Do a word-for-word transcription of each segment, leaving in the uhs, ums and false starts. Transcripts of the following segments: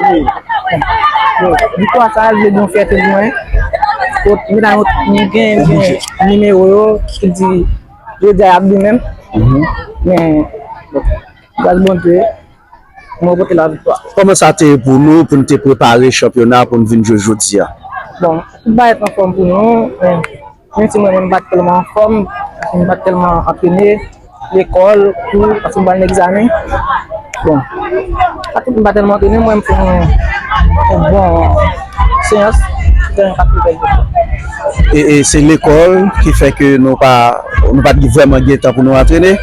Bon, viktwa sa a vle di yon fyète pou mwen. Kot medam yo, nou gen, nou gen nimewo yo ki di jodi a y ap vin menm. Men, bon, gras Bondye, mwen pote la viktwa. Kòman sa te ye pou nou, pou n te prepare chanpyona pou n vin jwe jodi a? Bon, tout bagay t anfòm pou nou. Men, menm si mwen menm m pa t tèlman anfòm, paske m pa t tèlman antrene, lekòl, kou, paske m pral nan egzamen. Bon, pa tout m pa tèlman antrene, mwen m fè yon, yon bon seyans, fè yon kat. E, e se lekòl ki fè ke nou pa, nou pa t vrèman gen tan pou nou antrene?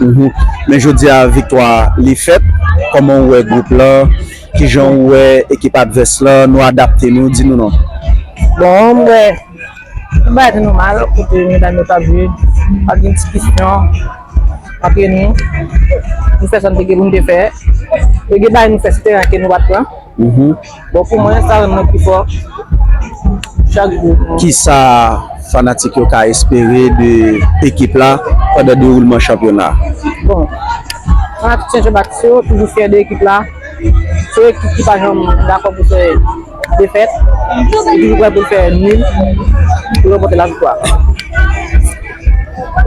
Mhm. Men jodi a, viktwa li fèt. Kòman w wè gwoup lan? Kijan w wè ekip advès lan? Nou adapte nou, di nou non. Bon, mwen, tout bagay te nòmal, kote medam yo t ap jwe, pa t gen diskisyon antre nou. Nou fè sa n te gen pou n te fè. E gen bagay nou fè sou teren ke nou pa t pran. Mhm. Bon, pou mwen, sa rann mwen pi fò chak jou. Kisa fanatik yo ka espere de ekip la pandan dewoulman chanpyona? Bon, fanatik Sen Jan Batis yo toujou fyè de ekip la. Se yon ekip ki pa janm dakò pou fè defèt. Li toujou prè pou l fè nil, pou l ranpòte laviktwa.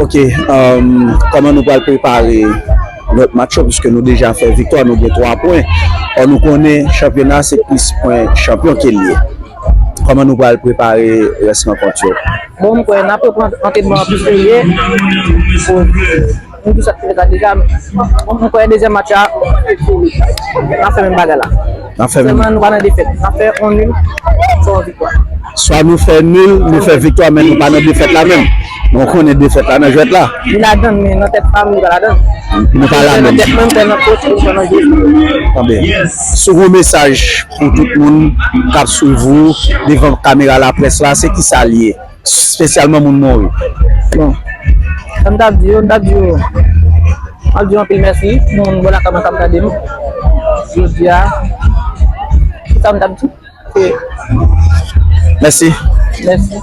Ok, um, kòman nou pral prepare lòt match yo, piske nou deja fè viktwa, nou gen twa pwen. Ò, nou konnen chanpyona se plis pwen chanpyon ke l ye. Kòman nou pral prepare rès rankont yo? Bon, m kwè n ap reprann antrenman an pi serye. Bon, nou tou sa t fè sa deja, men m kwè dezyèm match la, n ap fè menm bagay la. N ap fè menm. Sèlman nou pa nan defèt. N ap fè yon nil, fè yon viktwa. Swa nou fè nil, nou fè viktwa, men nou pa nan defèt la menm. Men w konnen defèt la nan jwèt la. Li ladann, men nan tèt pa m, li pa ladann. Nou pa la menm. Nan tèt mwen, m fè nan kòt, m fè nan je. Tanben. Si w gen yon mesaj pou tout moun k ap swiv ou devan kamera laprès la, se kisa l ye? Espesyalman moun Mòri. Bon. Sa m t ap di yo, m t ap di yo, m ap di yo anpil mèsi pou moun bò lakay mwen k ap gade m jodi a. Se sa m t ap di. Ok. Mèsi. Mèsi.